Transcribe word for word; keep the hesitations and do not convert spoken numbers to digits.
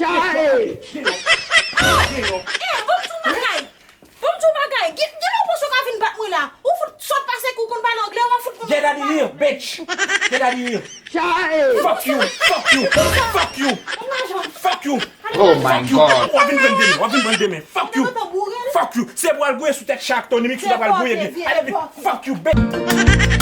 Chae! Eh, ban m di w bagay. Ban m di w bagay. Gen, gen lè w panse w ka vin bat mwen la. Ou fout sòt pase kou konn pale anglè, w ap fout mwen. Get out of here, bitch! Get out of here! Chae! Fuck you! Fuck you! Fuck you! Fuck you! Oh my God! W ap vin pran demen, w ap vin pran demen. Fuck you! Fuck you! Se pou al gouye sou tèt chat Tony Mix ou ta pral gouye. Allez, vin. Fuck you, bitch!